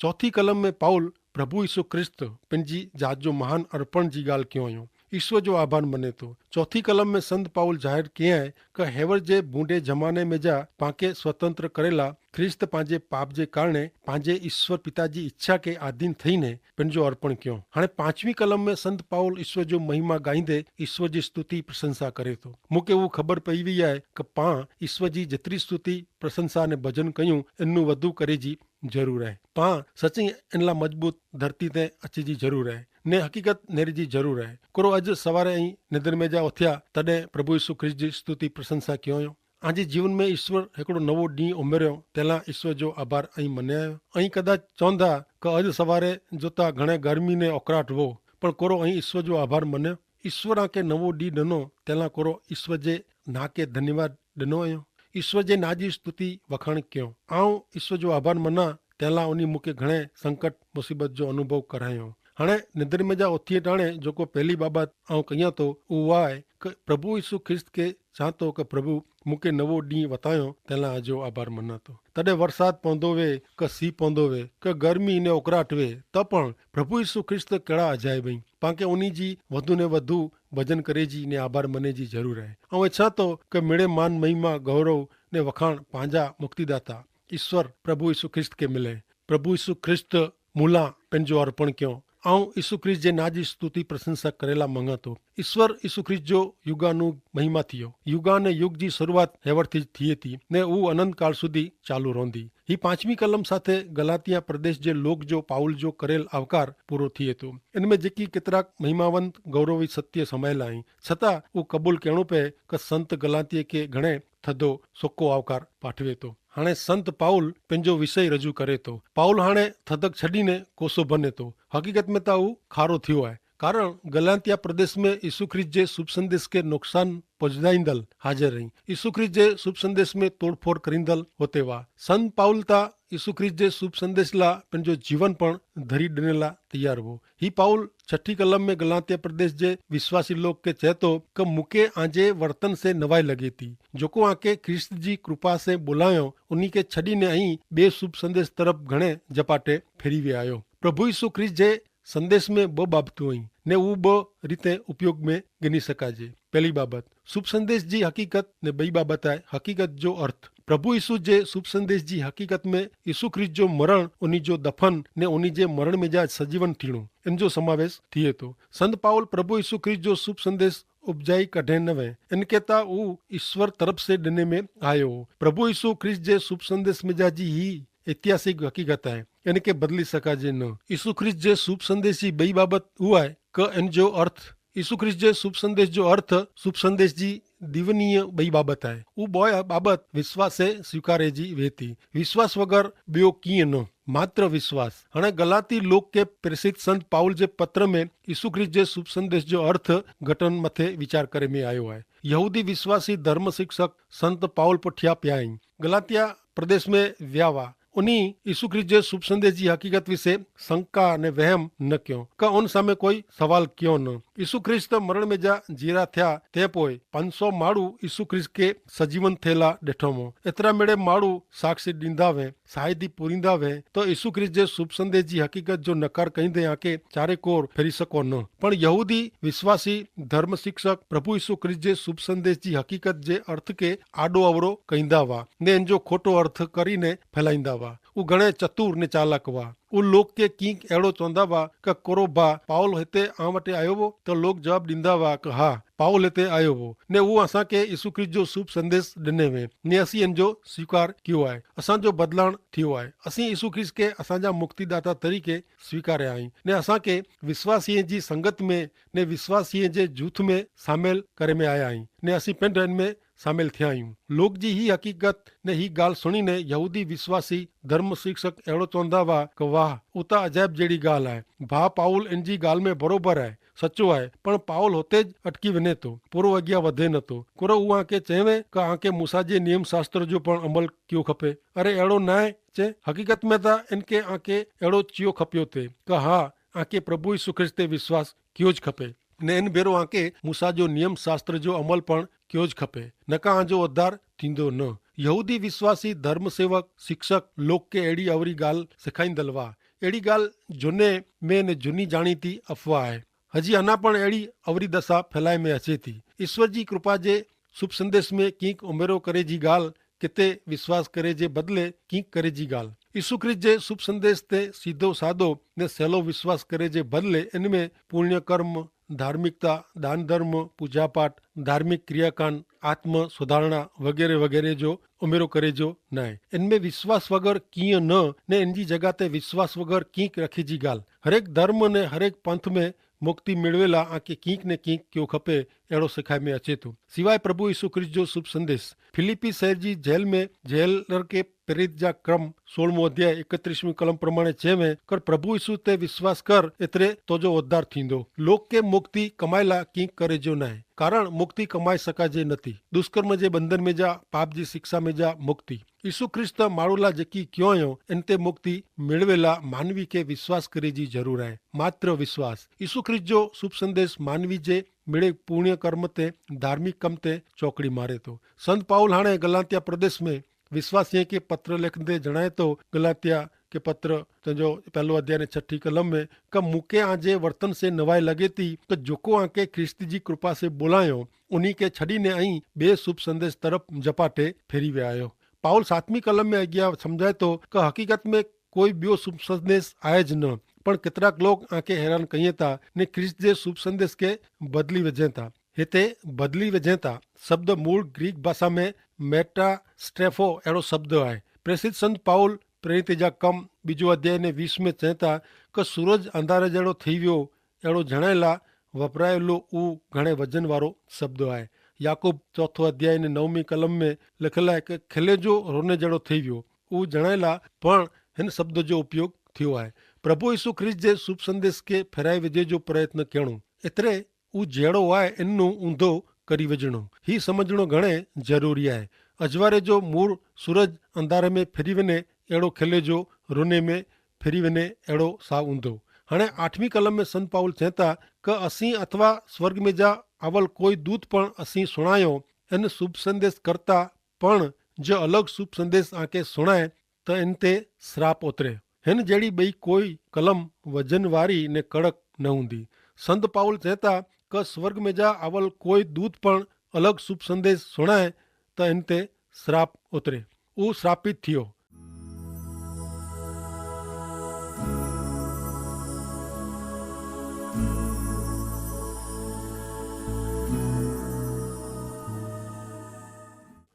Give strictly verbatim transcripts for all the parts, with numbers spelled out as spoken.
ચોથી કલમ મેં પાઉલ પ્રભુ ઈસુ ખ્રિસ્ત પન જી જાત જો મહાન અર્પણ જી ગાલ ક્યો અયો. ઈસુ જો આભાર મને તો ચોથી કલમ મેં સંત પાઉલ જાહેર કિયા હૈ, કે હેવર જે ભૂંડે જમાને મેં જા પાંકે સ્વતંત્ર કરેલા ખ્રિસ્ત પાંજે પાપ જે કારણે પાંજે ઈસ્વર પિતા જી ઇચ્છા કે આધીન થઈને પન જો અર્પણ ક્યો. હાણે પાંચમી કલમ મેં સંત પાઉલ ઈસ્વર જો મહિમા ગાઈંદે ઈસ્વર જી સ્તુતિ પ્રશંસા કરે તો. મુકે ઉં ખબર પઈ વૈયા હૈ કે પાં ઈસ્વર જી જેતરી સ્તુતિ પ્રશંસા ને ભજન કહ્યું એનનું વધુ કરે જી જરૂર હૈ. પાં સચી એનલા મજબૂત ધરતી તે અચ્છી જી જરૂર હૈ, ને હકીકત નેરી જી જરૂર હૈ. કોરો અજ સવારે અહીં નિદરમે જા ઓથ્યા તદે પ્રભુ ઈસુ ખ્રિસ્ત જી સ્તુતિ પ્રશંસા ક્યો અયો? આજી જીવન મેં ઈસ્વર હેકડો નવો દી ઉમેર્યો તેલા ઈસ્વર જો આભાર અહીં મન્યા અયો? અહીં કદાચ ચોંધા કે અજ સવારે જોતા ઘણે ગરમી ને ઓકરાટ વો, પણ કોરો અહીં ઈસ્વર જો આભાર મન્યો? ઈસ્વર આંકે નવો દી દનો તેલા કોરો ઈસ્વર જે ના કે ધન્યવાદ દનો અયો? ઈસ્વર જે ના જી સ્તુતિ વખાણ ક્યો? આઉં ઈસ્વર જો આભાર મના તેલા ઉની મુકે ઘણે સંકટ મુસીબત જો અનુભવ કરાયો. હણે નિદરમે જા ઓથિયે ટાણે જોકો પહેલી બાબત આઉં કહિયા તો ઉવાય કે પ્રભુ ઈસુ ખ્રિસ્ત કે ચાંતો કે પ્રભુ મુકે નવો દી વતાયો તેલા આજો આભાર મનાતો. તદે વરસાદ પોંધો વે કે સી પોંધો વે કે ગરમી ને ઓકરાટ વે, તો પણ પ્રભુ ઈસુ ખ્રિસ્ત કેડા અજાયબ હૈં. પાંકે ઉની જી વધુ ને વધુ ભજન કરે જી ને આભાર મને જી જરૂર હૈ. અવે છા તો કે મેડે માન મહિમા ગૌરવ ને વખાણ પાંજા મુક્તિદાતા ઈસ્વર પ્રભુ ઈસુ ખ્રિસ્ત કે મિલે. પ્રભુ ઈસુ ખ્રિસ્ત મુલા પેનજો અર્પણ ક્યો. આઉં ઈસુ ખ્રિસ્ત જે નાજી સ્તુતિ પ્રશંસા કરેલા મંગાતો. ઈસ્વર ઈસુ ખ્રિસ્ત જો યુગાનું મહિમા થિયો. યુગા ને યુગ જી શરૂઆત હેવર થી જ થિયે થી ને ઉં અનંતકાળ સુધી ચાલુ રોંધી. હી પાંચમી કલમ સાથે ગલાતિયા પ્રદેશ જે લોક જો પાઉલ જો કરેલ આવકાર પૂરો થિયે તો. એન મેં જેકી કેતરાક મહિમાવંત ગૌરવી સત્ય સમાયેલા હૈં, છતાં ઉં કબૂલ કહેણું પે કે સંત ગલાતિયા કે ઘણે થદો સોકો આવકાર પાઠવે તો. હાણે સંત પાઉલ પેનજો વિષય રજૂ કરે તો. પાઉલ હાણે થદક છડીને કોસો ભને તો. હકીકત મેં તા ઉં ખારો થિયો હૈ, કારણ ગલાતિયા પ્રદેશ મેં ઈસુ ખ્રિસ્ત જે શુભ સંદેશ કે નુકસાન પજદાઈંદલ હાજર રહી. ઈસુ ખ્રિસ્ત જે શુભ સંદેશ મેં તોડફોડ કરીંદલ હોતે વા. સંત પાઉલ તા ઈસુ ખ્રિસ્ત જે શુભ સંદેશ લા પેનજો જીવન પણ ધરી ડેનેલા તૈયાર હો. હી પાઉલ છઠી કલમ મેં ગલાતિયા પ્રદેશ જે વિશ્વાસી લોક કે ચહેતો કે મુકે આજે વર્તન સે નવાઈ લગેતી. જોકો આકે ખ્રિસ્ત જી કૃપા સે બોલાયો ઉની કે છડીને અહીં બે શુભ સંદેશ તરફ ઘણે જપાટે ફેરી વે આયો. પ્રભુ ઈસુ ખ્રિસ્ત જે સંદેશ મેં બહ બાબતો અહીં ને ઉં બહ રીતે ઉપયોગ મેં ગની શકાજે. પહેલી બાબત શુભ સંદેશ જી હકીકત ને બઈ બાબત આય હકીકત જો અર્થ. પ્રભુ ઈસુ જે શુભ સંદેશ જી હકીકત મેં ઈસુ ખ્રિસ્ત જો મરણ ઉની જો દફન ને ઉની જે મરણ મેં જા સજીવન થીણું એન જો સમાવેશ થિયે તો. સંત પાઉલ પ્રભુ ઈસુ ખ્રિસ્ત જો શુભ સંદેશ ઉપજાઈ કઢે નવે એન કેતા ઉં ઈસ્વર તરફ સે ડેને મેં આયો હો. પ્રભુ ઈસુ ખ્રિસ્ત જે શુભ સંદેશ મેં જા જી હી ઐતિહાસિક હકીકત હૈ. એન કે બદલી સકાજે ન. ઈસુ ખ્રિસ્ત જે શુભ સંદેશ જી બઈ બાબત ઉઆય કે એન જો અર્થ ઈસુ ખ્રિસ્ત જે શુભ સંદેશ જો અર્થ શુભ સંદેશ જી દિવનીય બઈ બાબત હૈ. ઉં બોય બાબત વિશ્વાસે સ્વીકારે જી વહેતી. વિશ્વાસ વગર બ્યો કિંય ન, માત્ર વિશ્વાસ. હણે ગલાતી લોક કે પ્રેસિત સંત પાઉલ જે પત્ર મેં ઈસુ ખ્રિસ્ત જે શુભ સંદેશ જો અર્થ ઘટન મતે વિચાર કરે મેં આયો હૈ. યહૂદી વિશ્વાસી ધર્મ શિક્ષક સંત પાઉલ પઠ્યા પ્યાઈ ગલાતિયા પ્રદેશ મેં વ્યાવા ઉની ઈસુ ખ્રિસ્ત જે શુભ સંદેશ જી હકીકત વિશે શંકા અને વહેમ ન ક્યો કે ઉન સામે કોઈ સવાલ ક્યો ન. ઈસુ ખ્રિસ્ત મરણ મેં જા જીરા થ્યા તે પોય પાંચસો માળુ ઈસુ ખ્રિસ્ત કે સજીવન થેલા દેઠોમો. એતરા મેળે માળુ સાક્ષી દીંદા વે સાહિદી પૂરીંદા વે તો ઈસુ ખ્રિસ્ત જે શુભ સંદેશ જી હકીકત જો નકાર કહીંદે આંકે ચારે કોર ફેરી સકો ન. પણ યહૂદી વિશ્વાસી ધર્મ શિક્ષક પ્રભુ ઈસુ ખ્રિસ્ત જે શુભ સંદેશ જી હકીકત જે અર્થ કે આડો અવરો કહીંદા વા ને એન જો ખોટો અર્થ કરીને ફેલાઈંદા વા. ઉં ઘણે ચતુર ને ચાલક વા. ઉં લોક કે કિંક એડો ચોંદા વા કે કોરો ભા પાઉલ હેતે આ વટે આયો વો? તો લોક જવાબ દીંદા વા કે હા, પાઉલ હેતે આયો વો ને ઉં અસાંકે ઈસુ ખ્રિસ્ત જો શુભ સંદેશ દને વે ને અસી એન જો સ્વીકાર કિયો આય. અસાં જો બદલાણ થિયો આય. અસી ઈસુ ખ્રિસ્ત કે અસાં જા મુક્તિદાતા તરીકે સ્વીકારે આઈ ને અસાંકે વિશ્વાસીય જી સંગત મેં ને વિશ્વાસીય જે જૂથ મેં સામેલ કરે મેં આયા આઈ ને અસી પેંધ એન મેં સામેલ થ્યા આયું. લોક જી હી હકીકત ને હી ગાલ સુણીને યહૂદી વિશ્વાસી ધર્મ શિક્ષક એડો ચોંદા વા કે વાહ, ઉતા અજાયબ જેડી ગાલ આય. ભા પાઉલ એન જી ગાલ મેં બરોબર આય, સચો આય. પણ પાઉલ હોતે જ અટકી વને તો, પૂરો અગિયા વધે નતો. કોરો ઉઆ કે ચેવે કે આંકે મૂસા જે નિયમશાસ્ત્ર જો પણ અમલ કિયો ખપે? અરે એડો નાય. ચે હકીકત મેં તા એન કે આંકે એડો ચિયો ખપ્યો તે કે હા, આંકે પ્રભુ ઈસુ ખ્રિસ્ત તે વિશ્વાસ કિયો જ ખપે. ને એન ભેરો આંકે મૂસા જો નિયમશાસ્ત્ર જો અમલ પણ કિયો જ ખપે, નકા આંજો અધ્ધાર થીંદો ન. યહૂદી વિશ્વાસી ધર્મસેવક શિક્ષક લોક કે એડી અવરી ગાલ સિખાઈંદલ વા. એડી ગાલ જુને મેં ને જુની જાણીતી અફવા હૈ. હજી અના પણ એડી અવરી દશા ફેલાઈ મેં હશે થી. ઈસ્વર જી કૃપા જે શુભ સંદેશ મેં કિંક ઉમેરો કરે જી ગાલ, કિતે વિશ્વાસ કરે જે બદલે કિંક કરે જી ગાલ. ઈસુ ખ્રિસ્ત જે શુભ સંદેશ તે સીધો સાદો ને સહેલો વિશ્વાસ કરે જે બદલે એન મેં પૂર્ણ્ય કર્મ, ધાર્મિકતા, દાન ધર્મ, પૂજાપાઠ, ધાર્મિક ક્રિયાકાન, આત્મ સુધારણા વગેરે વગેરે જો ઉમેરો કરે જો નાય. એન મેં વિશ્વાસ વગર કિયા ન ને એન જી જગા તે વિશ્વાસ વગર કિંક રખી જી ગાલ. હરેક ધર્મ ને હરેક પંથ મેં મુક્તિ મેળવેલા આંકે કિંક ને કિંક ક્યો ખપે એડો સિખાઈ મેં અચેતો. સિવાય પ્રભુ ઈસુ ખ્રિસ્ત જો શુભ સંદેશ ફિલિપ્પી સહેર જી જેલ મેં જેલર કે પ્રેરિત જા ક્રમ સોળમો અધ્યાય એકત્રીસમી કલમ પ્રમાણે ચેવે કર પ્રભુ ઈસુ તે વિશ્વાસ કર એતરે તોજો ઉદ્ધાર થીંદો. લોક કે મુક્તિ કમાયેલા કિંક કરે જો નાય, કારણ મુક્તિ કમાઈ શકાજે નથી. દુષ્કર્મ જે બંધન મેં જા પાપ જી શિક્ષા મેં જા મુક્તિ ઈસુ ખ્રિસ્ત માળુલા જેકી ક્યોંયો એન તે મુક્તિ મેળવેલા માનવી કે વિશ્વાસ કરે જી જરૂર હૈ. માત્ર વિશ્વાસ ઈસુ ખ્રિસ્ત જો શુભ સંદેશ માનવી જે મેળે પૂર્ણ્ય કર્મ તે ધાર્મિક કમ તે ચોકડી મારે તો. સંત પાઉલ હાણે ગલાતિયા પ્રદેશ મેં વિશ્વાસીય કે પત્ર લેખન તે જણાયતો. ગલાતિયા કે પત્ર તેનો પહેલો અધ્યાય ને છઠી કલમ મેં કે મુકે આજે વર્તન સે નવાઈ લગેતી કે જોકો આંકે ખ્રિસ્ત જી કૃપા સે બોલાયો ઉની કે છડીને અહીં બે શુભ સંદેશ તરફ જપાટે ફેરી વ્યાયો. પાઉલ સાતમી કલમ મેં અગિયા સમઝાયતો કે હકીકત મેં કોઈ બ્યો શુભ સંદેશ આય જ ન. પણ કેતરાક લોક આંકે હેરાન કહિયે તા ને ખ્રિસ્ત જે શુભ સંદેશ કે બદલી વજેતા. હેતા બદલી વજેતા શબ્દ મૂળ ગ્રીક ભાષા મેં મેટાસ્ટ્રેફો એડો શબ્દ આય. પ્રેસિત સંત પાઉલ પ્રેરિત જા કમ બીજો અધ્યાય ને વીસ મેં ચેતા કે સૂરજ અંધારે જેડો થઈ વ્યો એડો જણાયેલા વપરાયેલો ઉં ઘણે વજન વારો શબ્દ આય. યાકૂબ ચોથો અધ્યાય ને નવમી કલમ મેં લખેલા કે ખેલે જો રોને જેડો થઈ વ્યો ઉં જણાયેલા પણ હેન શબ્દ જો ઉપયોગ થયો આય. પ્રભુ ઈસુ ખ્રિસ્ત જે શુભ સંદેશ કે ફેરાઈ વજે જો પ્રયત્ન કહેણો એતરે ઉજેડો આય એનનું ઊંધો કરી વજણો હી સમઝણો ઘણે જરૂરી આય. અજવારે જો મૂર સૂરજ અંધારે મેં ફેરી વને એડો ખેલે જો રોને મેં ફેરી વને એડો સાવ ઊંધો. હણે આઠમી કલમ મેં સંત પાઉલ ચેતા કે અસી અથવા સ્વર્ગ મેં જા આવલ કોઈ દૂત પણ અસી સુણાયો એન શુભ સંદેશ કરતા પણ જો અલગ શુભ સંદેશ આંકે સુણાય તો એન તે શ્રાપ ઓતરે. હેન જેડી બઈ કોઈ કલમ વજન વારી ને કડક ન હુંદી. સંત પાઉલ ચેતા કે સ્વર્ગ મેં જા આવલ કોઈ દૂત પણ અલગ શુભ સંદેશ સુણાય તો એન તે શ્રાપ ઓતરે. ઉ શ્રાપિત થિયો.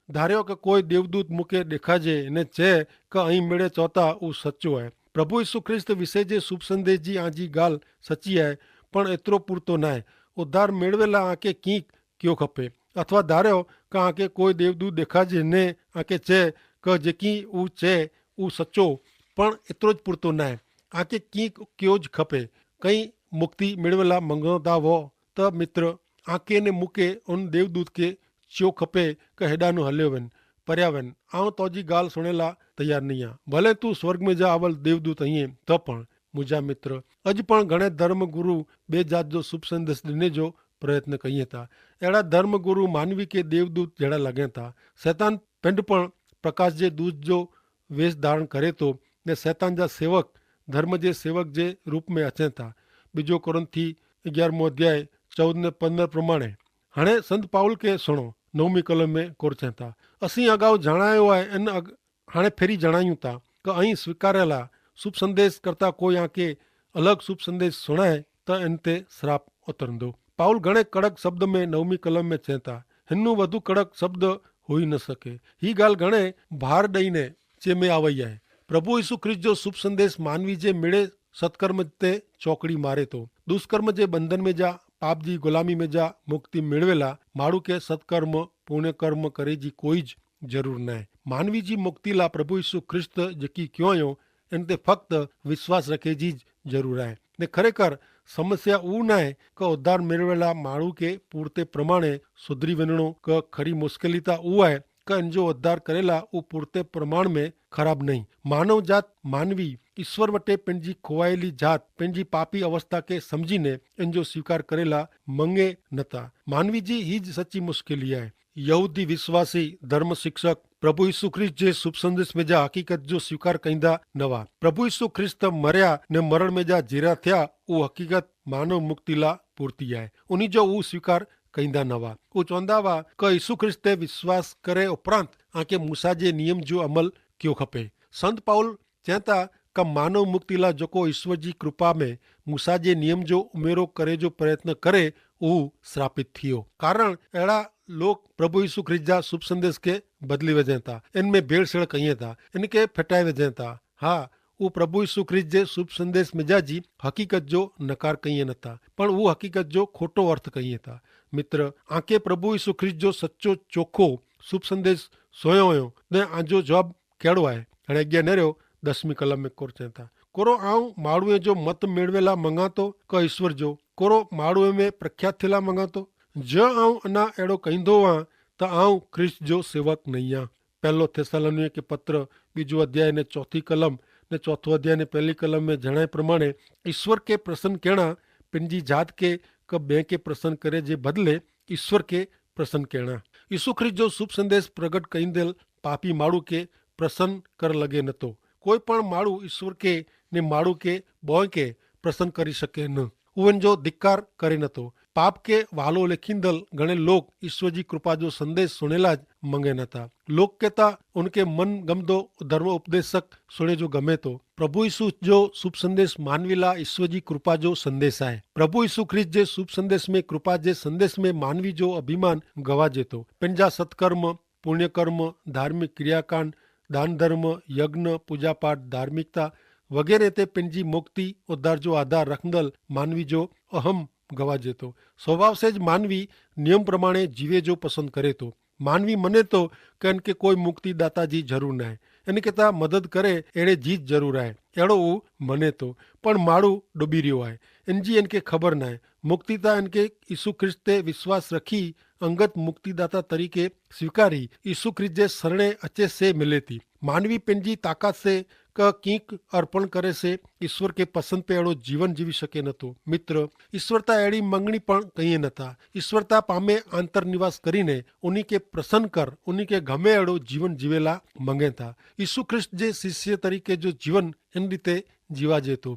ધાર્યો કે કોઈ દેવદૂત મુકે દેખાજે ને ચે કે અહીં મેળે ચોતા ઉં સચો હૈ. પ્રભુ ઈસુ ખ્રિસ્ત વિશે જે શુભ સંદેશ જી આજી ગાલ સચી હૈ. પણ એતરો પૂરતો નાય. ઉદ્ધાર મેળવેલા આંકે કિંક ક્યો ખપે. અથવા ધાર્યો કે આંકે કોઈ દેવદૂત દેખાજે ને આંકે ચે કે જેકી ઉં ચે ઉં સચો. પણ એતરો જ પૂરતો નાય. આંકે કિંક ક્યો જ ખપે. કઈ મુક્તિ મેળવેલા મંગોતા વો તો મિત્ર આંકે ને મુકે ઉન દેવદૂત કે ચ્યો ખપે કે હેડાનું હલ્યો વેન પર્યા વેન. આઉં તોજી ગાલ સુણેલા તૈયાર નહિયા. ભલે તું સ્વર્ગ મેં જા આવલ દેવદૂત અહિયે તો પણ મુજા મિત્ર અજ પણ ઘણે ધર્મગુરુ બે જાત જો શુભ સંદેશ દેને જો પ્રયત્ન કહિયે તા. એડા ધર્મગુરુ માનવી કે દેવદૂત જેડા લગે તા. સૈતાન પિંડ પણ પ્રકાશ જે દૂત જો વેશ ધારણ કરે તો ને સૈતાન જા સેવક ધર્મ જે સેવક જે રૂપ મેં અચેતા. બીજો કોરિંથી અગિયારમો અધ્યાય ચૌદ ને પંદર પ્રમાણે હણે સંત પાઉલ કે સુણો નવમી કલમ મેં કોરચેતા. અસી અગાઉ જણાયો આય એન હાણે ફેરી જણાયું તા કે અહીં સ્વીકારેલા શુભ સંદેશ કરતા કોઈ આંકે અલગ શુભ સંદેશ સુણાય તો એન તે શ્રાપ ઉતરંદો. પાઉલ ઘણે કડક શબ્દ મેં નવમી કલમ મેં ચેતા. હેનનું વધુ કડક શબ્દ હોઈ ન શકે. હી ગાલ ઘણે ભાર દઈને ચે મેં આવય હૈ. પ્રભુ ઈસુ ખ્રિસ્ત જો શુભ સંદેશ માનવી જે મેળે સત્કર્મ તે ચોકડી મારે તો દુષ્કર્મ જે બંધન મેં જા પાપ જી ગુલામી મેં જા મુક્તિ મેળવેલા માણું કે સત્કર્મ પૂર્ણકર્મ કરે જી કોઈ જ જરૂર નાય. માનવી જી મુક્તિલા પ્રભુ ઈસુ ખ્રિસ્ત જેકી ક્યોંયો એન તે ફક્ત વિશ્વાસ રખે જી જ જરૂર આય. ને ખરેખર સમસ્યા ઉ નાય કે ઉદ્ધાર મેળવેલા માણું કે પૂરતે પ્રમાણે સુધરી વેનણો કે ખરી મુશ્કેલી તા ઉ આય કે એન જો ઉદ્ધાર કરેલા ઉ પૂરતે પ્રમાણ મેં ખરાબ નહીં. માનવ જાત માનવી ઈસ્વર વટે પેનજી ખોવાયેલી જાત પેનજી પાપી અવસ્થા કે સમઝીને એન જો સ્વીકાર કરેલા મંગે નતા. માનવી જી હી જ સચ્ચી મુશ્કેલી આય. યહૂદી વિશ્વાસી ધર્મ શિક્ષક પ્રભુ ઈસુ ખ્રિસ્ત જે શુભ સંદેશ મેં જા હકીકત જો સ્વીકાર કહીંદા નવા. પ્રભુ ઈસુ ખ્રિસ્ત મર્યા ને મરણ મેં જા જીરા થ્યા ઉહ હકીકત માનવ મુક્તિલા પૂરતી આય. ઉની જો ઉહ સ્વીકાર કહીંદા નવા. ઉહ ચોંદા વા કે ઈસુ ખ્રિસ્ત તે વિશ્વાસ કરે ઉપરાંત આંકે મૂસા જે નિયમ જો અમલ ક્યો ખપે. સંત પાઉલ ચેંતા કે માનવ મુક્તિલા જોકો ઈસ્વર જી કૃપા મેં મૂસા જે નિયમ જો ઉમેરો કરે જો પ્રયત્ન કરે ઉહ શ્રાપિત થિયો. કારણ એડા લોક પ્રભુ ઈસુ ખ્રિસ્ત જા શુભ સંદેશ કે બદલી વજેતા, એન મેં ભેળસેળ કહિયે તા, એન કે ફેટાઈ વજેતા. હા, ઉહ પ્રભુ ઈસુ ખ્રિસ્ત જે શુભ સંદેશ મેં જા જી હકીકત જો નકાર કહિયે નતા, પણ ઉહ હકીકત જો ખોટો અર્થ કહિયે તા. મિત્ર, આંકે પ્રભુ ઈસુ ખ્રિસ્ત જો સચો ચોખો શુભ સંદેશ સોયો હોયો, ને આજો જવાબ કેડો આય? હણે અગિયા નેર્યો દસમી કલમ મેં કોર ચેંતા, કોરો આઉં માળુએ જો મત મેળવેલા મંગાતો કે ઈસ્વર જો? કોરો માળુએ મેં પ્રખ્યાત થેલા મંગાતો? જો આઉં અના એડો કહીંદો વાં, તો આઉં ખ્રિસ્ત જો સેવક નહિયા. પહેલો થેસ્સાલોનિકે પત્ર બીજો અધ્યાય ને ચોથી કલમ ને ચોથો અધ્યાય ને પહેલી કલમ મેં જણાય પ્રમાણે, ઈસ્વર કે પ્રસન કહેણા પેનજી જાત કે કે બે કે પ્રસન કરે જે બદલે ઈસ્વર કે પ્રસન કહેણા. ઈસુ ખ્રિસ્ત જો શુભ સંદેશ પ્રગટ કહીંદેલ પાપી માળુ કે પ્રસન કર લગે નતો. કોઈ પણ માળુ ઈસ્વર કે ને માળુ કે બોય કે પ્રસન કરી શકે ન. ઉવન જો ધિક્કાર કરે નતો. પાપ કે વાલો લેખીંદલ ઘણે લોક ઈસ્વર જી કૃપા જો સંદેશ સુણેલા જ મંગે નતા. લોક કેતા ઉનકે મન ગમદો ધર્મ ઉપદેશક સુણે જો ગમે તો. પ્રભુ ઈસુ જો શુભ સંદેશ માનવીલા ઈસ્વર જી કૃપા જો સંદેશ આય. પ્રભુ ઈસુ ખ્રિસ્ત જે શુભ સંદેશ મેં કૃપા જે સંદેશ મેં માનવી જો અભિમાન ગવાજે તો. પેનજા સત્કર્મ, પુણ્યકર્મ, ધાર્મિક ક્રિયાકાંડ, દાન ધર્મ, યજ્ઞ, પૂજાપાઠ, ધાર્મિકતા વગેરે તે પેનજી મુક્તિ ઉદ્ધાર જો આધાર રખંદલ માનવી જો અહમ ગવાજે તો. સ્વભાવ સે જ માનવી નિયમ પ્રમાણે જીવે જો પસંદ કરે તો. માનવી મને તો કે એનકે કોઈ મુક્તિદાતા જી જરૂર નાય, એનકે તા મદદ કરે એડે જી જ જરૂર આય એડો ઉં મને તો. પણ માળુ ડોબી રહ્યો આય, એનજી એનકે ખબર નાય. મુક્તિતા એનકે ઈસુ ખ્રિસ્ત તે વિશ્વાસ રખી અંગત મુક્તિદાતા તરીકે સ્વીકારી ઈસુ ખ્રિસ્ત જે સરણે અચે સે મિલે તી. માનવી પેનજી તાકાત સે ક કિંક અર્પણ કરે સે ઈસ્વર કે પસંદ પે એડો જીવન જીવી શકે નતો. મિત્ર, ઈસ્વર તા એડી મંગણી પણ કહિયે નતા. ઈસ્વર તા પામે આંતરનિવાસ કરીને ઉની કે પ્રસન્ન કર ઉની કે ગમે એડો જીવન જીવેલા મંગેતા. ઈસુ ખ્રિસ્ત જે શિષ્ય તરીકે જો જીવન એન રીતે જીવાજે તો.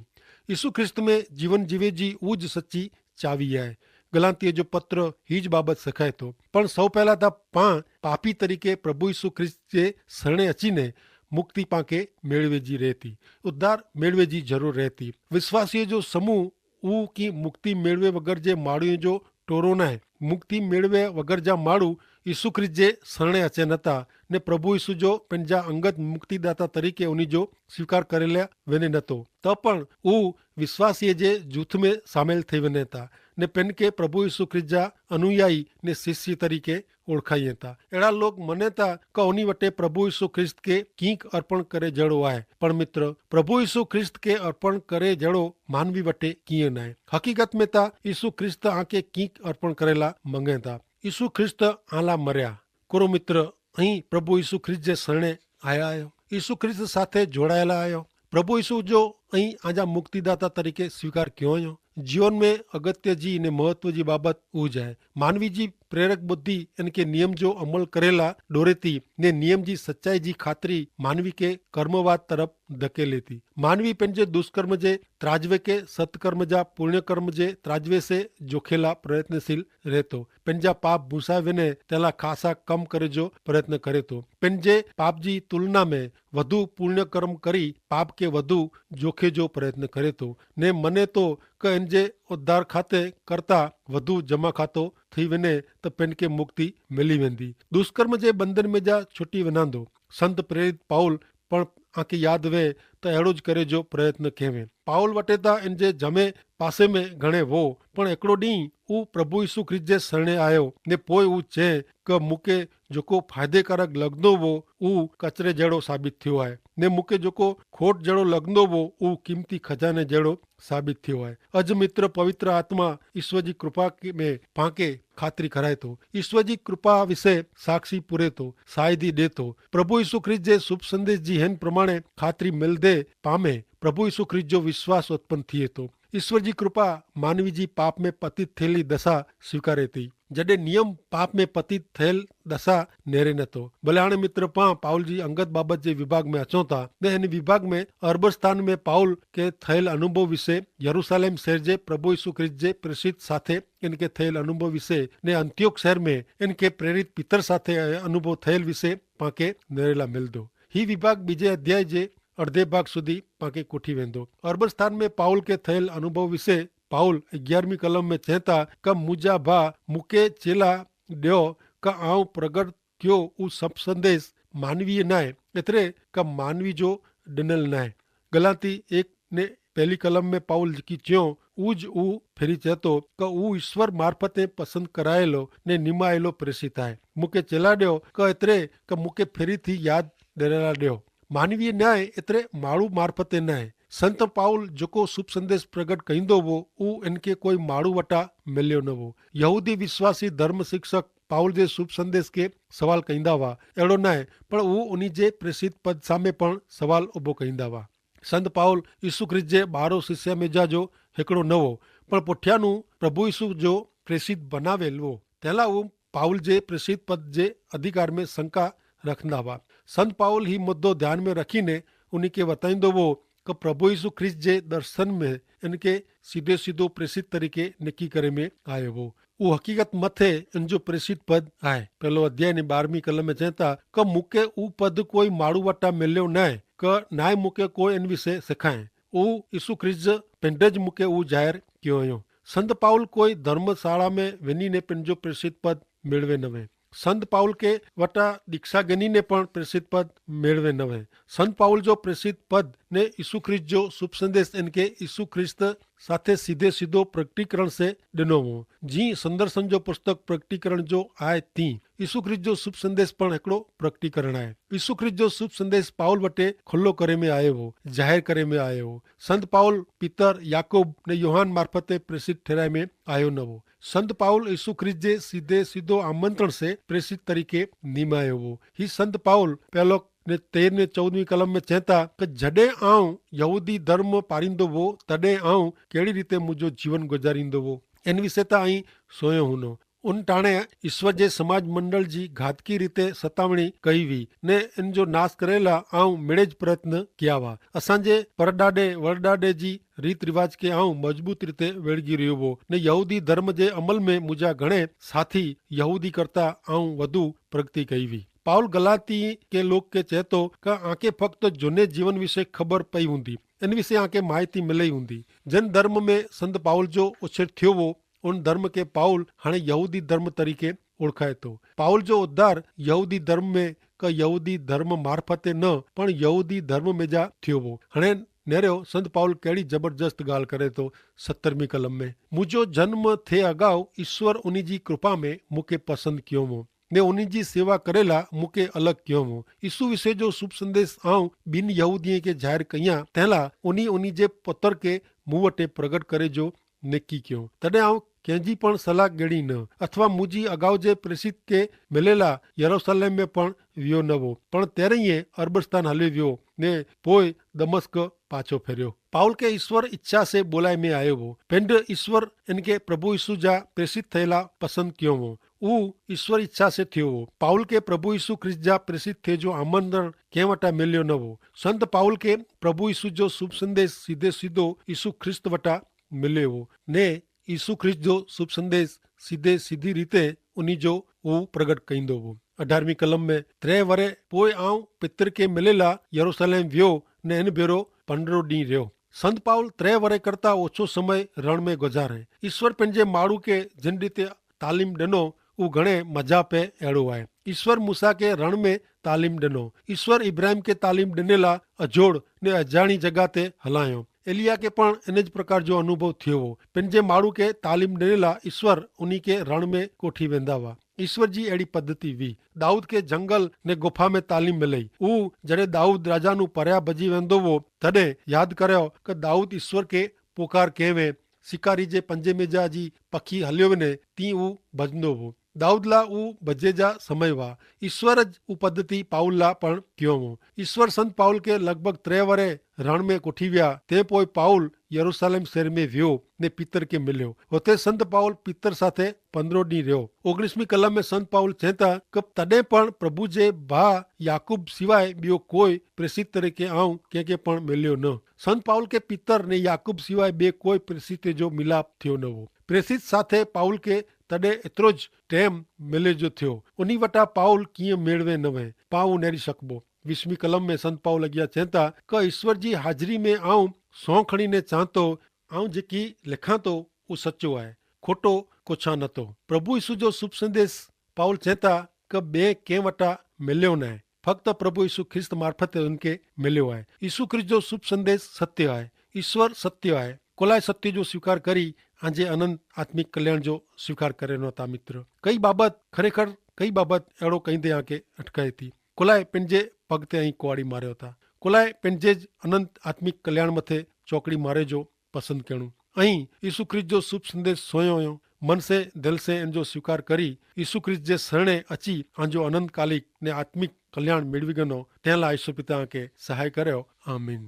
ઈસુ ખ્રિસ્ત મેં જીવન જીવે જી ઉજ સચ્ચી ચાવી આય. ગલાંતિયો જો પત્ર હી જ બાબત સખાય તો. પણ સૌ પહેલા તા પાં પાપી તરીકે પ્રભુ ઈસુ ખ્રિસ્ત જે સરણે અચીને મુક્તિ પાંકે મેળવે જી રહેતી, ઉદ્ધાર મેળવે જી જરૂર રહેતી. વિશ્વાસીય જો સમૂહ ઉહ કી મુક્તિ મેળવે વગર જે માળુએ જો ટોરો નાય. મુક્તિ મેળવે વગર જા માળુ ઈસુ ખ્રિસ્ત જે સરણે અચે નતા, ને પ્રભુ ઈસુ જો પેનજા અંગત મુક્તિદાતા તરીકે ઉની જો સ્વીકાર કરેલા વેને નતો. તો પણ ઉહ વિશ્વાસીય જે જૂથ મેં સામેલ થઈ વેને તા, ને પેનકે પ્રભુ ઈસુ ખ્રિસ્ત જા અનુયાયી ને શિષ્ય તરીકે ઓળખાઈ તા. એડા લોક મને તા કે ઉની વટે પ્રભુ ઈસુ ખ્રિસ્ત કે કિંક અર્પણ કરે જેડો આય. પણ મિત્ર, પ્રભુ ઈસુ ખ્રિસ્ત કે અર્પણ કરે જેડો માનવી વટે કિંય નાય. હકીકત મેં તા ઈસુ ખ્રિસ્ત આંકે કિંક અર્પણ કરેલા મંગે તા. ઈસુ ખ્રિસ્ત આલા મર્યા. કોરો મિત્ર, અહીં પ્રભુ ઈસુ ખ્રિસ્ત જે સરણે આયા આયો. ઈસુ ખ્રિસ્ત સાથે જોડાયેલા આયો. પ્રભુ ઈસુ જો અહીં આજા મુક્તિદાતા તરીકે સ્વીકાર ક્યો આયો. જીવન મેં અગત્ય જી ને મહત્વ જી બાબત ઉજ હૈ. માનવી જી પ્રેરક બુદ્ધિ એન કે નિયમ જો અમલ કરેલા ડોરેતી ને નિયમ જી સચ્ચાઈ જી ખાતરી માનવી કે કર્મવાદ તરફ ધકેલેતી. માનવી પેનજે દુષ્કર્મ જે ત્રાજવે કે સત્કર્મ જા પુણ્યકર્મ જે ત્રાજવે સે જોખેલા પ્રયત્નશીલ રહેતો. પેનજા પાપ ભૂસાવેને તેલા ખાસા કમ કરે જો પ્રયત્ન કરે તો. પેનજે પાપ જી તુલના મેં વધુ પુણ્યકર્મ કરી પાપ કે વધુ જોખે જો પ્રયત્ન કરે તો. ને મને તો કે એન જે ઉદ્ધાર ખાતે કરતા વધુ જમા ખાતો થઈ વેને તો પેનકે મુક્તિ મેલી વેંદી. દુષ્કર્મ જે બંધન મેં જા છુટી વેનાંદો. સંત પ્રેરિત પાઉલ પણ આંકે યાદ વે તો એડો જ કરે જો પ્રયત્ન કહેવે. પાઉલ વટે તા એન જે જમે પાસે મેં ઘણે વો. પણ એકડો ડીંહ ઉં પ્રભુ ઈસુ ખ્રિસ્ત જે સરણે આયો ને પોય ઉં ચે કે મુકે જોકો ફાયદેકારક લગનો વો ઉં કચરે જેડો સાબિત થયો આય, ને મુકે જોકો ખોટ જેડો લગનો વો ઉં કિંમતી ખજાને જેડો સાબિત થયો આય. અજ મિત્ર પવિત્ર આત્મા ઈસ્વર જી કૃપા મેં પાંકે ખાતરી કરાય તો. ઈસ્વર જી કૃપા વિશે સાક્ષી પૂરે તો, સાયદી દે તો. પ્રભુ ઈસુ ખ્રિસ્ત જે શુભ સંદેશ જી હેન પ્રમાણે ખાતરી મેલ દે પામે પ્રભુ ઈસુ ખ્રિસ્ત જો વિશ્વાસ ઉત્પન થિયે તો. ઇશ્વર જી કૃપા માનવી જી પાપ મેં પતિત થયેલી દશા સ્વીકારે તી, જડે નિયમ પાપ મેં પતિત થયેલ દશા નેરે નતો. ભલે હાણે મિત્ર પાં પાઉલ જી અંગત બાબત જે વિભાગ મેં અચોતા, ને એન વિભાગ મેં અરબસ્તાન મેં પાઉલ કે થયેલ અનુભવ વિશે, યરૂસાલેમ શહેર જે પ્રભુ ઈસુ ખ્રિસ્ત જે પ્રેસિત સાથે એન કે થયેલ અનુભવ વિશે, ને અંત્યોક શહેર મેં એન કે પ્રેરિત પિતર સાથે અનુભવ થયેલ વિશે પાંકે નેરેલા મિલ દો. હી વિભાગ બીજે અધ્યાય જે અડધે ભાગ સુધી પાંકે કોઠી વેંધો. અરબસ્તાન મેં પાઉલ કે થયેલ અનુભવ વિશે પાઉલ અગિયારમી કલમ મેં ચેંતા, કે મુજા ભા મુકે ચેલા દ્યો, કે આઉં પ્રગટ ક્યો ઉં સબ સંદેશ માનવીય નાય, એતરે કે માનવી જો ડનલ નાય. ગલાતી એક ને પહેલી કલમ મેં પાઉલ જી ચ્યો ઉજ ઉં ફેરી ચેતો, કે ઉં ઈસ્વર મારફતે પસંદ કરાયેલો ને નિમાયેલો પ્રેસિત આય. મુકે ચેલા દ્યો કે એતરે કે મુકે ફેરી થી યાદ ડરેલા દ્યો. માનવીય નાય એતરે માળુ મારફતે નાય. સંત પાઉલ જોકો શુભ સંદેશ પ્રગટ કહીંદો વો ઉં એનકે કોઈ માળુ વટા મેલ્યો નવો. યહૂદી વિશ્વાસી ધર્મ શિક્ષક પાઉલ જે શુભ સંદેશ કે સવાલ કહીંદા વા એડો નાય, પણ ઉં ઉની જે પ્રેસિત પદ સામે પણ સવાલ ઉભો કહીંદા વા. સંત પાઉલ ઈસુ ખ્રિસ્ત જે બારો શિષ્યા મેં જા જો હેકડો નવો, પણ પુઠ્યાનું પ્રભુ ઈસુ જો પ્રેસિત બનાવેલ વો. તેલા ઉં પાઉલ જે પ્રેસિત પદ જે અધિકાર મેં શંકા રખંદા વા. સંત પાઉલ હી મુદ્દો ધ્યાન મેં રખી ને ઉની કે વતાઈંદો વો, કે પ્રભુ ઈસુ ખ્રિસ્ત જે દર્શન મેં એનકે સીધે સીધો પ્રેસિત તરીકે નેકી કરે મેં આયો વો. ઉહ હકીકત મતે એન જો પ્રેસિત પદ આય. પહેલો અધ્યાય ને બારમી કલમ મેં ચેંતા, કે મુકે ઉપદ કોઈ માળુ વટા મેલ્યો નાય, કે નાય મુકે કોઈ એન વિશે સેખાય. ઉહ ઈસુ ખ્રિસ્ત પેંડે જ મુકે ઉહ જાહેર ક્યો અયો. સંત પાઉલ કોઈ ધર્મશાળા મેં વેની ને પેનજો પ્રેસિત પદ મેળવે નવે. સંત પાઉલ કે વટા દીક્ષા ગની ને પણ પ્રેસિત પદ મેળવે નવે. સંત પાઉલ જો પ્રેસિત પદ ને ઈસુ ખ્રિસ્ત જો શુભ સંદેશ એન કે ઈસુ ખ્રિસ્ત સાથે સીધે સીધો પ્રકટીકરણ સે ડેનો વો. જી સંદર્શન જો પુસ્તક પ્રકટીકરણ જો આય તી ઈસુ ખ્રિસ્ત જો શુભ સંદેશ પણ એકડો પ્રકટીકરણ આય. ઈસુ ખ્રિસ્ત જો શુભ સંદેશ પાઉલ વટે ખુલ્લો કરે મેં આયો વો, જાહેર કરે મેં આયો વો. સંત પાઉલ પિતર યાકૂબ ને યોહાન મારફતે પ્રેસિત ઠેરાય મેં આયો નવો. સંત પાઉલ ઈસુ ખ્રિસ્ત જે સીધે સીધો આમંત્રણ સે પ્રેસિત તરીકે નિમાયો વો. હી સંત પાઉલ પહેલો ને તેર ને ચૌદમી કલમ મેં ચેંતા, કે જડે આઉં યહૂદી ધર્મ પારિંદો વો તદે આઉં કેડી રીતે મુજો જીવન ગુજારિંદો વો? એન વિશે તા અહીં સોયો હુનો. ઉન ટાણે ઈસ્વર જે સમાજ મંડળ જી ઘાતકી રીતે સતાવણી કઈ વી, ને એન જો નાસ કરેલા આઉં મેળે જ પ્રયત્ન કિયા વા. અસાંજે પરડાડે વરડાડે જી રીત રિવાજ કે આઉં મજબૂત રીતે વેળગી રહ્યો વો, ને યહૂદી ધર્મ જે અમલ મેં મુજા ઘણે સાથી યહૂદી કરતા આઉં વધુ પ્રગતિ કઈ વી. પાઉલ ગલાતી કે લોક કે ચેતો, કે આંકે ફક્ત જોને જીવન વિશે ખબર પઈ હુંદી, એન વિશે આંકે માહિતી મિલઈ હુંદી. જેન ધર્મ મેં સંત પાઉલ જો ઓછેર થયો વો, ઉન ધર્મ કે પાઉલ હણે યહૂદી ધર્મ તરીકે ઓળખાય તો. પાઉલ જો ઉદ્ધાર યહૂદી ધર્મ મેં કે યહૂદી ધર્મ મારફતે ન, પણ યહૂદી ધર્મ મેં જા થયો વો. હણે નેરો સંત પાઉલ કહેડી જબરજસ્ત ગાલ કરે તો સત્તરમી કલમ મેં, મુજો જન્મ થે અગાઉ ઈસ્વર ઉની જી કૃપા મેં મુકે પસંદ કિયો વો, ને ઉની જી સેવા કરેલા મુકે અલગ કિયો વો. ઈસુ વિશે જો શુભ સંદેશ આઉં બિન યહૂદીએ કે જાહેર કહિયા તેલા ઉની ઉની જે પતર કે મુવટે પ્રગટ કરે જો નેકી કિયો. તદે આઉં કેંજી પણ સલાહ ગેડી ન, અથવા મુજી અગાઉ જે પ્રેસિત કે મેલેલા યરુસલેમ મેં પણ વ્યો નવો, પણ તેરેયે અરબસ્તાન હલે વ્યો, ને પોય દમસ્ક પાછો ફેર્યો. પાઉલ કે ઈસ્વર ઇચ્છા સે બોલાય મેં આયો વો. પેંડ ઈસ્વર એન કે પ્રભુ ઈસુ જા પ્રેસિત થયેલા પસંદ કિયો વો. ઉ ઈસ્વર ઇચ્છા સે થયો વો. પાઉલ કે પ્રભુ ઈસુ ખ્રિસ્ત જા પ્રેસિત થે જો આમંત્રણ કેં વટા મેલ્યો ન વો. સંત પાઉલ કે પ્રભુ ઈસુ જો શુભ સંદેશ સીધે સીધો ઈસુ ખ્રિસ્ત વટા મેલ્યો વો, ને ઈસુ ખ્રિસ્ત જો શુભ સંદેશ સીધે સીધી રીતે ઉની જો ઉ પ્રગટ કઈંદો વો. અઢારમી કલમ મેં ત્રે વરે પોય આઉં પિતર કે મેલેલા યરુસલેમ વ્યો, ને એન ભેરો પંડરો દી રહ્યો. સંત પાઉલ ત્રે વરે કરતા ઓછો સમય રણ મેં ગજારે. ઈસ્વર પેનજે માળુ કે જેન રીતે તાલીમ ડેનો ઉં ઘણે મજા પે એડો આય. ઈસ્વર મૂસા કે રણ મેં તાલીમ ડેનો. ઈસ્વર ઇબ્રાહિમ કે તાલીમ ડેનેલા અજોડ ને અજાણી જગા તે હલાયો. એલિયા કે પણ એન જ પ્રકાર જો અનુભવ થયો વો. પેનજે માળુ કે તાલીમ ડેનેલા ઈસ્વર ઉની કે રણ મેં કોઠી વેંદા વા. ઈસ્વર જી એડી પદ્ધતિ વી. દાઉદ કે જંગલ ને ગુફા મેં તાલીમ મેં લઈ. ઉં જડે દાઉદ રાજા નું પર્યા ભજી વેંદો વો, તદે યાદ કર્યો કે દાઉદ ઈસ્વર કે પોકાર કહેવે. સિકારી જે પંજે મેં જા જી પખી હલ્યો વેને તી ઉં ભજનો વો. દાઉદલા ઉં ભજેજા સમય વા. ઈસ્વર જ ઉપદ્ધતિ પાઉલલા પણ ક્યો વો. ઈસ્વર સંત પાઉલ કે લગભગ ત્રે વરે રણ મેં કોઠી વ્યા. તે પોય પાઉલ યરુસાલેમ શહેર મેં વ્યો ને પિતર કે મિલ્યો. હોતે સંત પાઉલ પિતર સાથે પંદ્રો દી રહ્યો. ઓગણીસમી કલમ મેં સંત પાઉલ ચેતા કે તદે પણ પ્રભુ જે ભા યાકૂબ સિવાય બ્યો કોઈ પ્રેસિત તરીકે આઉં કે કે પણ મિલ્યો ન. સંત પાઉલ કે પિતર ને યાકૂબ સિવાય બે કોઈ પ્રેસિત જો મિલાપ થયો ન વો. પ્રેસિત સાથે પાઉલ કે તદે એતરો જ ટેમ મેલે જો થયો. ઉની વટા પાઉલ કિયા મેળવે નવે પાઉ નેરી શકબો. વીસમી કલમ મેં સંત પાઉલ અગિયા ચેતા કે ઈસ્વર જી હાજરી મેં આઉં સોંખણી ને ચાંતો આઉં જેકી લેખાંતો ઉં સચો આય. ખોટો કોછા નતો. પ્રભુ ઈસુ જો શુભ સંદેસ પાઉલ ચેતા કે બે કેં વટા મેલ્યો નાય. ફક્ત પ્રભુ ઈસુ ખ્રિસ્ત મારફત ઉનકે મેલ્યો આય. ઈસુ ખ્રિસ્ત જો શુભ સંદેસ સત્ય આય. ઈસ્વર સત્ય આય. કોલાએ સત્ય જો સ્વીકાર કરી આજે અનંત આત્મિક કલ્યાણ જો સ્વીકાર કરેનો તા મિત્ર. કઈ બાબત ખરેખર કઈ બાબત એડો કઈ દે આંકે અટકાઈ તી? કોલાએ પેનજે પગ તે અહીં કોવાડી માર્યો તા? કોલાએ પેનજે જ અનંત આત્મિક કલ્યાણ મતે ચોકડી મારે જો પસંદ કહેણું? અહીં ઈસુ ખ્રિસ્ત જો શુભ સંદેશ સોયો હોયો. મન સે દિલ સે એન જો સ્વીકાર કરી ઈસુ ખ્રિસ્ત જે સરણે અચી આંજો અનંતકાલિક ને આત્મિક કલ્યાણ મેળવી ગનો. તેલા ઈસુ પિતા આંકે સહાય કર્યો. આમીન.